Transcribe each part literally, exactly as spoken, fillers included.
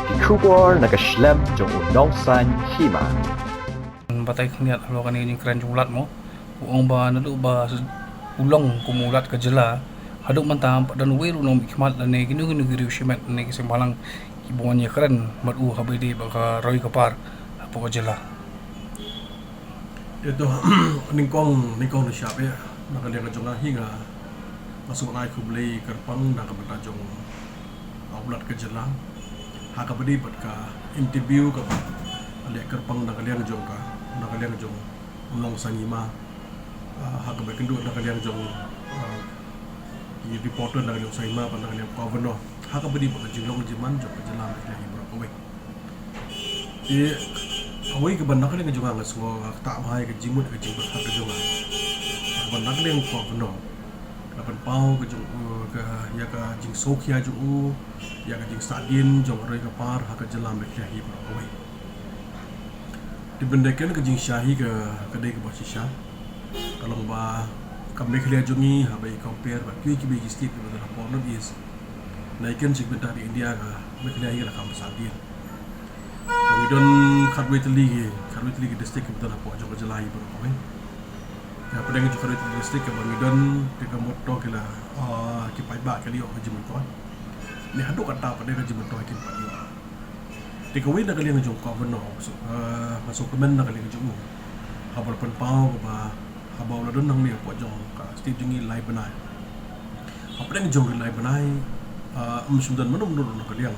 Ki khubor na ka shlem jong u Nongsaiñ Hima. Batai khyndiat halor kane ka jingkren jong u Lat mo. U ong ba naduh ba u long kum u Lat ka jylla, haduh mynta pat don uwei ruh u nongmihkhmat lane kino kino ki riew shimet lane ki seng bhalang kiba wan ïakren bad u haba ïadei bad ka roi ka par hapoh ka jylla. Ïa to, nyngkong, nyngkong nyngshap ïa na ka liang ka jong nga hi nga, nga sngewbha ai khublei kyrpang na ka bynta jong, uh, u Lat ka jylla ha kaba ïadei bad ka interview kaba leh kyrpang na ka liang jong ka, na ka liang jong u Nongsaiñ Hima, uh, ha kaba ïakynduh na ka liang jong, uh, ki reporter na ka liang u Nongsaiñ Hima bad na ka liang u Governor ha kaba ïadei bad ka jinglong jingman jong ka jylla Meghalaya hi baroh kawei. Te kawei kaba na ka liang jong nga nga sngew nga ktah bha ïa ka jingmut ka jingbakla ka jong nga. Kaba na ka liang u Governor la pynpaw ka jong u ka, ïa ka jingsngewkhia jong u ïa ka jingsahdien jong ka roi ka par ha ka jylla Meghalaya hi baroh kawei. Te ban da kren ka jingshai hi ka, ka dei kaba shisha. Ka long ba ka Meghalaya jong ngi haba i compare bad kiwei kiwei ki state kiba don hapoh North East, na i kren sha ka bynta ka India ka Meghalaya hi ka la kham sahdien. Ka ngi don khatwei tylli ki, khatwei tylli ki district kiba don hapoh jong ka jylla hi baroh kawei. Ka pdeng jong khatwei tylli ki district kaba ngi don, te ka mut to ki la, ah, ki paidbah ki la ïoh ka jingmyntoi. Ne haduh katta pat de ka jingmyntoi kim pat ïoh. Te kawei na ka liang jong u Governor, so, ah, nga sngewkmen na ka liang jong u. Haba la pynpaw kaba, haba u la don hangne hapoh jong ka state jong ngi lai bnai. Hapdeng jong ki lai bnai, ah, ym shym don mano mano na ka liang,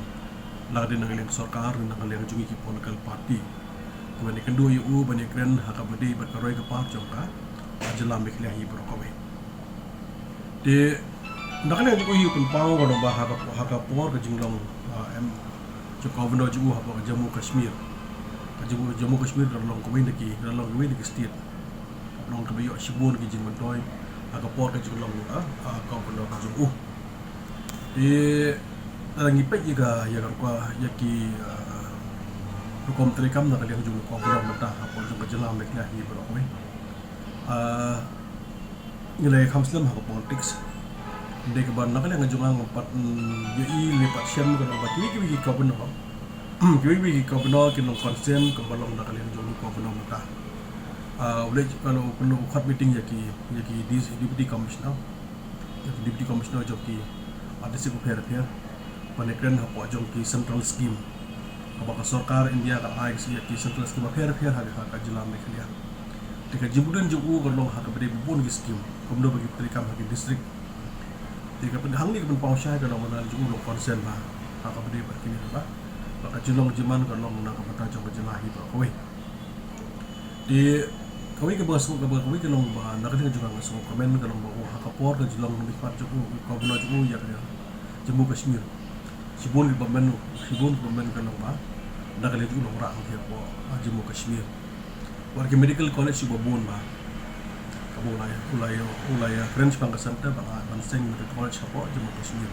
la ka dei na ka liang sorkar, na ka liang jong ngi ki political party, kiban ïakynduh ïa u ban ïakren ha kaba ïadei bad ka roi ka par jong ka, ah, jylla Meghalaya hi baroh kawei. Te na ka liang jong u hi u pynpaw ka long ba ha ka, ha ka por ka jinglong, ah, em, jong u Governor jong u hapoh ka Jammu Kashmir. Ka Jammu, Jammu Kashmir ka long kawei na ki, ka long kawei na ki state, long kaba ïoh shibun ki jingmyntoi ha ka por ka jinglong, ah, ah, Governor ka jong u. Te lada ngi peit ïa ka, ïa ka rukom, ïa ki, ah, rukom treikam na ka liang jong u Governor mynta hapoh jong ka jylla Meghalaya hi baroh kawei. Ah, ngi la ïa kham slem ha ka politics. Dei kaba na ka liang jong nga pat, mm, ïohi ne pat shem ka long ba kiwei kiwei ki Governor, kiwei kiwei ki Governor ki long concern kaba long na ka liang jong u Governor mynta. Ah, u leh, ka long, ka long u khot meeting ïa ki, ïa ki D C, Deputy Commissioner, ïa ki Deputy Commissioner jong ki, ah, district bapher bapher, ban ïakren hapoh jong ki central scheme kaba ka sorkar India ka ai ïa ki central scheme bapher bapher ha ka, ha ka jylla Meghalaya. Te ka jingbym don jong u ka long ha kaba ïadei bun ki scheme, kumno ba ki treikam ha ki district. Te ka pyn, hangne ka pynpaw shai ka long ba na jong u long concern bha ha kaba ïadei bad kine, ba, ba ka jinglong jingman ka long na ka bynta jong ka jylla hi baroh kawei. Te kawei kaba nga sngew, kaba, kawei ka long ba na ka liang jong nga nga sngewkmen ka long ba u ha ka por ka jinglong nongmihkhmat jong u, u Governor jong u ïa ka Jammu Kashmir, shibun kiba men, shibun kiba men ka long ba na ka liang jong u long rah ki hapoh, ah, Jammu Kashmir. Wat ki medical college kiba bun ba, kaba u la, u la, u la ïakren shaphang ka center ban, ban seng medical college hapoh Jammu Kashmir.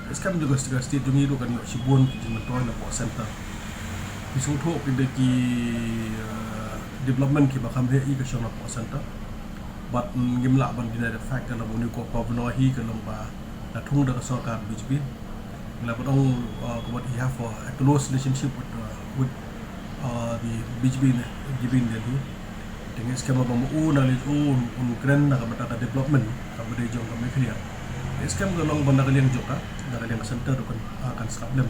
Te skhem jong ka state jong ngi ruh kan ïoh shibun ki jingmyntoi napoh center. Ki sngewthuh ki dei ki, eh, development kiba kham heh i ka shong napoh center. Bad, mm, ngim lah ban deny the fact ka long ba une u Governor hi ka long ba la thung da ka sorkar B J P. Ngi lah ban ong, uh, ka, what, he have a, a close relationship with, uh, with, uh, the B J P ne, B J P in Delhi. Te ngi skhem ba ma u na lei u un, un kren na ka bynta ka development kaba dei jong ka Meghalaya. Ngi skhem ka long ba na ka liang jong ka, na ka liang ka center ruh kan, ah, kan sngap lem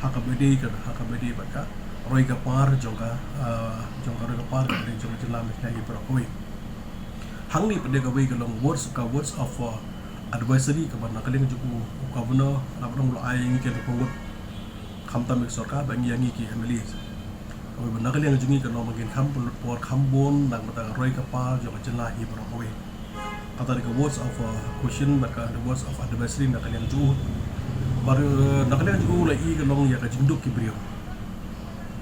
ha kaba dei ka, ha kaba dei bad ka roi ka par jong ka, ah, jong ka roi ka par kaba dei jong ka jylla Meghalaya hi baroh kawei. Hangne pat de kawei ka long words, ka words of, uh, advisory kaba na ka liang jong u, u Governor, la ba dang u la ai ïa ngi ki nongpyngut, khamtam ïa ka sorkar bad ïa ngi ki M L As. Kawei ba na ka liang jong ngi ka long ba ngin kham pynlut por kham bun na ka bynta ka roi ka par jong ka jylla hi baroh kawei. Kata dei ka words of, uh, caution bad ka, the words of advisory na ka liang jong u. Bad, uh, na ka liang jong u la i ka long ïa ka jingduk ki briew.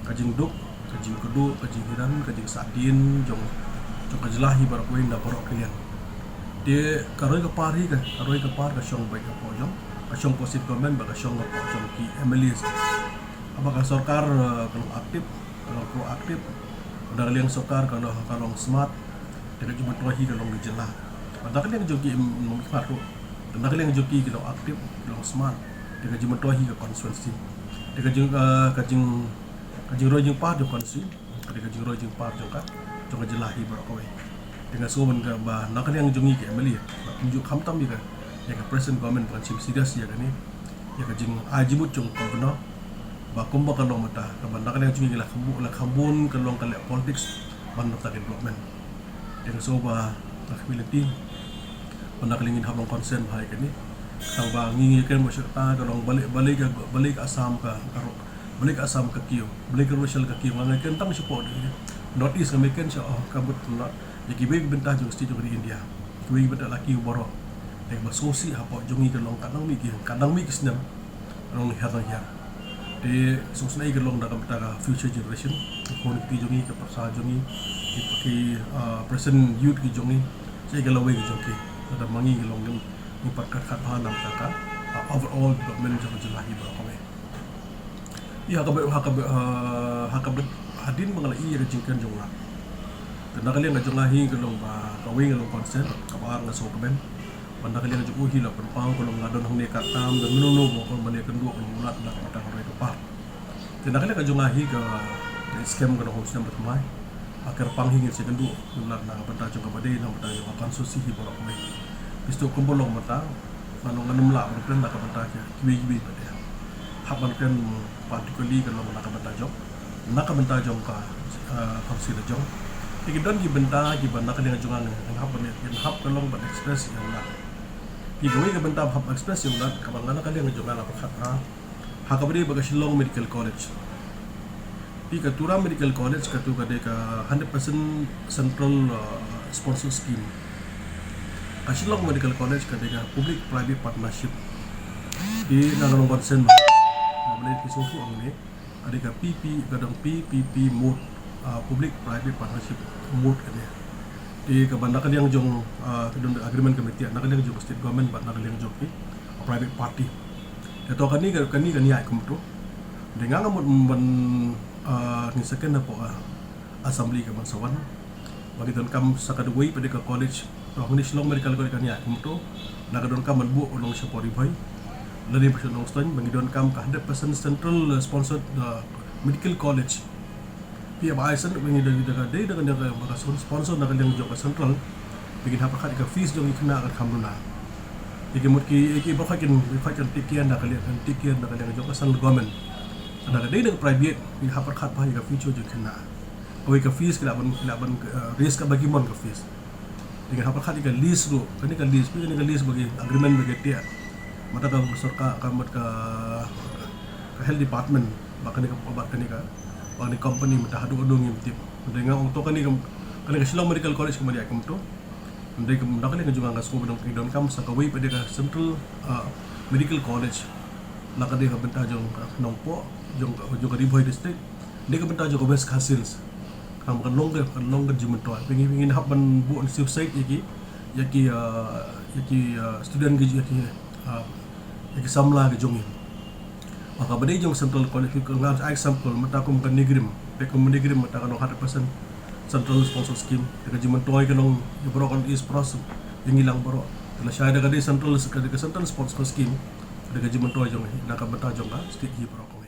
Ka jingduk, ka jingkyrduh, ka jinghiran, ka jingsahdien jong, jong ka jylla hi baroh kawei na baroh ki liang. Te ka roi ka par hi ka, ka roi ka par ka shong beit hapoh jong, ka shong hapoh state government bad ka shong hapoh jong ki M L As. Haba ka sorkar, eh, ka long active, ka long proactive. Na ka liang sorkar ka long, ka long smart. Te ka jingmyntoi hi ka long ka jylla. Bad na ka liang jong ki, mm, nongmihkhmat ruh, na ka liang jong ki ki long active, ki long smart. Te ka jingmyntoi hi ka constituency. Te ka jing, ah, ka jing, ka jingroi jingpar jong ka constituency, ka dei ka jingroi jingpar jong ka, jong ka jylla hi baroh kawei. Te nga sngew ban ka ba na ka liang jong ngi ki M L A, ba kumjuh khamtam ïa ka, ïa ka present government ban shim serious ïa kane, ïa ka jingai jingmut jong ka governor, ba kumba ka long mynta, kaba na ka liang jong ngi la kham bun, la kham bun ka long ka leh politics ban nangta ka development. Te nga sngew ba ka community ba na ka liang ngin hap long concern bha ïa kane. Tang ba ngi ngi kren ba shata ka long balei, balei ka, balei ka Assam ka, ka ro-, balei ka Assam ka kiew, balei ka Arunachal ka kiew, nga ngi kren tang shapoh North East, nga ngi kren sha, oh, ka mut na ïa kiwei ki bynta jong state jong ka India, kiwei ki bynta la kiew baroh. Te ba sngewsih hapoh jong ngi ka long ka nang mih ki, ka nang mih ki snem. Nonghiar nonghiar. Te sngewsih ka long da ka bynta ka future generation, ka khun kti jong ngi, ka pyrsa jong ngi, ki, ki, ah, present youth ki jong ngi, sa ka lawei ki jong ki. Lada ma ngi ka long ngi, ngi pat khat khat bha na ka bynta ka, ah, overall development jong ka jylla hi baroh kawei. Ïa ha kaba, ha kaba, ah, ha kaba hadien ba nga la ïoh ïa ka jingkren jong nga. Te na ka liang ka jong nga hi ka long ba kawei ka long concern, kaba ar nga sngew kmen. Ban na ka liang jong u hi la pynpaw ka long nga don hangne ka tam, don mynno mynno ba kong ban ïakynduh ka long u Lat na ka bynta ka roi ka par. Te na ka liang ka jong nga hi ka, ka scam ka long home scam ba thymmai. Ha kyrpang hi ngin sa ïakynduh u Lat na ka bynta jong kaba dei, na ka bynta jong ka constituency hi baroh kawei. Phi sngewthuh kumba long mynta, nga long ngan ym lah ban kren na ka bynta kiwei kiwei pat de. Hap ban kren particularly ka long na ka bynta jong, na ka bynta jong ka, eh, council la jong. Te ki don ki bynta kiba na ka liang jong nga ngan hap ban, ngan hap ka long ban express ïa u Lat. Te kawei ka bynta ba hap express ïa u Lat kaba nga na ka liang jong nga la pyrkhat ha, ha kaba dei ba ka Shillong Medical College. Te ka Tura Medical College katu ka dei ka hundred percent central, eh, sponsor scheme. Ka Shillong Medical College ka dei ka public private partnership. Te na ka long concern ba, ba balei ki sngewthuh hangne. Ka dei ka P P, ka dang P P P mode, ah, public private partnership mode kane. Te kaba na ka liang jong, ah, ka don agreement committee, na ka liang jong state government bad na ka liang jong ki, ah, private party. Te to kane ka, kane kan ïaid kumto. Te nga nga mut ban, ah, ngin sa kren hapoh, ah, assembly kaban sa wan. Ba ngi donkam sa ka dawei pat de ka college. To hangne Shillong Medical College kan ïaid kumto. Lada ka donkam ban buh u long shapoh Ri Bhoi, lane ba sha Nongstoiñ, ba ngi donkam ka hundred percent central, uh, sponsored, uh, medical college. Phi ba ai sen ba ngi da, da ka dei da ka, da ka, ba ka sponsor na ka liang jong ka central. Ba ngin hap pyrkhat ïa ka fees jong ki khynnah kan kham duna. Ïa ki mut ki, ïa ki ba khot kin, ba khot kin take care na ka liang, kan take care na ka liang jong ka central government. Na ka dei da ka private, ngi hap pyrkhat bha ïa ka future jong ki khynnah. Kawei ka fees ki lah ban, ki lah ban, eh, raise kaba ki mon ka fees. Te ngi hap pyrkhat ïa ka lease ruh, kane ka lease, kane ka lease ba ki agreement ba ki tiak. Mynta ka sorkar, ka mut ka, ka health department, ba kane ka, ba kane ka, ba kane company mynta haduh haduh ngim tip. Mynta nga ong to kane ka, kane ka Shillong Medical College ka ma ïaid kumto. Mynta ka, mynta kane ka jong nga nga sngewbha ba ngi donkam sa kawei pat de ka central, ah, medical college. Na ka dei ka bynta jong ka Nongpoh, jong ka, jong ka Ri Bhoi district. Dei ka bynta jong ka West Khasi Hills. Kan, kan long ka, kan long ka jingmyntoi. Ba ngi, ba ngin hap ban buh suicide ïa ki, ïa ki, ah, ïa ki, ah, student ki, ïa ki, ah, ïa ki samla ki jong ngi. Ba kaba dei jong central college, ka nga ai example, mynta kum ka NEIGRIHMS. Te kum NEIGRIHMS mynta ka long hundred percent central sponsor scheme. Te ka jingmyntoi ka long ïa baroh ka East Pass, ïa ngi lang baroh. Te lashai da ka dei central, ka dei ka central sponsor scheme. Te ka jingmyntoi jong ngi, na ka bynta jong ka state hi baroh kawei.